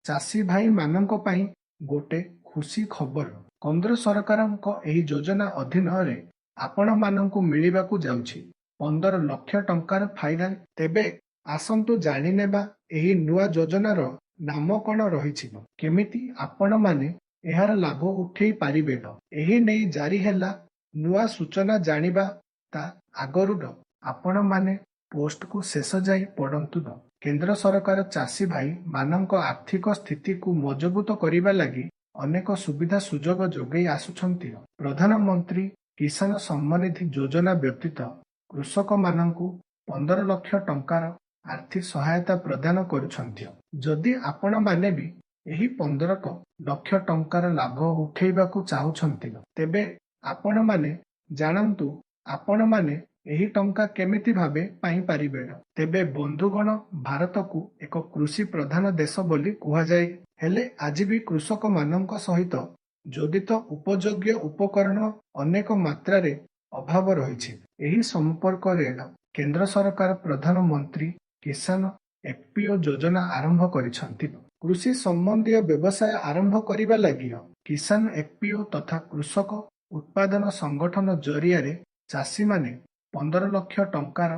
ଚାଷୀ ଭାଇ ମାନଙ୍କ ପାଇଁ ଗୋଟେ ଖୁସି ଖବର। କେନ୍ଦ୍ର ସରକାରଙ୍କ ଏହି ଯୋଜନା ଅଧୀନରେ ଆପଣମାନଙ୍କୁ ମିଳିବାକୁ ଯାଉଛି 15 ଲକ୍ଷ ଟଙ୍କାର ଫାଇନାଲ। ତେବେ ଆସନ୍ତୁ ଜାଣିନେବା ଏହି ନୂଆ ଯୋଜନାର ନାମ କଣ ରହିଛି, କେମିତି ଆପଣମାନେ ଏହାର ଲାଭ ଉଠେଇ ପାରିବେ, ଏହି ନେଇ ଜାରି ହେଲା ନୂଆ ସୂଚନା। ଜାଣିବା ତା ଆଗରୁ ଆପଣମାନେ ପୋଷ୍ଟକୁ ଶେଷ ଯାଏ ପଢନ୍ତୁ। କେନ୍ଦ୍ର ସରକାର ଚାଷୀ ଭାଇ ମାନଙ୍କ ଆର୍ଥିକ ସ୍ଥିତିକୁ ମଜବୁତ କରିବା ଲାଗି ଅନେକ ସୁବିଧା ସୁଯୋଗ ଯୋଗାଇ ଆସୁଛନ୍ତି। ପ୍ରଧାନମନ୍ତ୍ରୀ କିଷାନ ସମ୍ମାନନିଧି ଯୋଜନା ବ୍ୟତୀତ କୃଷକମାନଙ୍କୁ 15 ଲକ୍ଷ ଟଙ୍କାର ଆର୍ଥିକ ସହାୟତା ପ୍ରଦାନ କରୁଛନ୍ତି। ଯଦି ଆପଣମାନେ ବି ଏହି 15 ଲକ୍ଷ ଟଙ୍କାର ଲାଭ ଉଠେଇବାକୁ ଚାହୁଁଛନ୍ତି, ତେବେ ଆପଣମାନେ ଜାଣନ୍ତୁ ଆପଣମାନେ ଏହି ଟଙ୍କା କେମିତି ଭାବେ ପାଇପାରିବେ। ତେବେ ବନ୍ଧୁଗଣ, ଭାରତକୁ ଏକ କୃଷି ପ୍ରଧାନ ଦେଶ ବୋଲି କୁହାଯାଏ। ହେଲେ ଆଜି ବି କୃଷକମାନଙ୍କ ସହିତ ଜଡ଼ିତ ଉପଯୋଗ୍ୟ ଉପକରଣ ଅନେକ ମାତ୍ରାରେ ଅଭାବ ରହିଛି। ଏହି ସମ୍ପର୍କରେ କେନ୍ଦ୍ର ସରକାର ପ୍ରଧାନମନ୍ତ୍ରୀ କିଷାନ ଏଫପିଓ ଯୋଜନା ଆରମ୍ଭ କରିଛନ୍ତି। କୃଷି ସମ୍ବନ୍ଧୀୟ ବ୍ୟବସାୟ ଆରମ୍ଭ କରିବା ଲାଗି କିଷାନ ଏଫପିଓ ତଥା କୃଷକ ଉତ୍ପାଦନ ସଂଗଠନ ଜରିଆରେ ଚାଷୀମାନେ 15 ଲକ୍ଷ ଟଙ୍କାର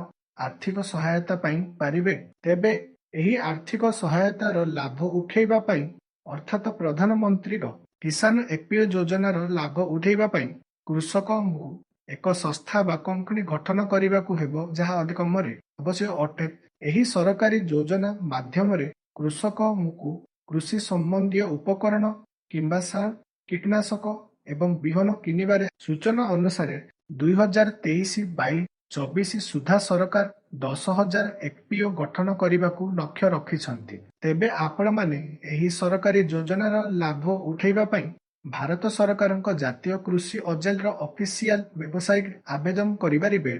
ଆର୍ଥିକ ସହାୟତା ପାଇ ପାରିବେ। ତେବେ ଏହି ଆର୍ଥିକ ସହାୟତାର ଲାଭ ଉଠେଇବା ପାଇଁ, ଅର୍ଥାତ ପ୍ରଧାନମନ୍ତ୍ରୀର କିଷାନ ଏଫପିଓ ଯୋଜନାର ଲାଭ ଉଠେଇବା ପାଇଁ, କୃଷକଙ୍କୁ ଏକ ସଂସ୍ଥା ବା କମ୍ପାନୀ ଗଠନ କରିବାକୁ ହେବ, ଯାହା ଅତି କମରେ ଆବଶ୍ୟକ ଅଟେ। ଏହି ସରକାରୀ ଯୋଜନା ମାଧ୍ୟମରେ କୃଷକଙ୍କୁ କୃଷି ସମ୍ବନ୍ଧୀୟ ଉପକରଣ କିମ୍ବା ସାର, କୀଟନାଶକ ଏବଂ ବିହନ କିଣିବାରେ। ସୂଚନା ଅନୁସାରେ, 2023-22-24 ସୁଦ୍ଧା ସରକାର 10,000 ଏଫପିଓ ଗଠନ କରିବାକୁ ଲକ୍ଷ୍ୟ ରଖିଛନ୍ତି। ତେବେ ଆପଣମାନେ ଏହି ସରକାରୀ ଯୋଜନାର ଲାଭ ଉଠେଇବା ପାଇଁ ଭାରତ ସରକାରଙ୍କ ଜାତୀୟ କୃଷି ବଜାରର ଅଫିସିଆଲ ୱେବସାଇଟ ଆବେଦନ କରିପାରିବେ।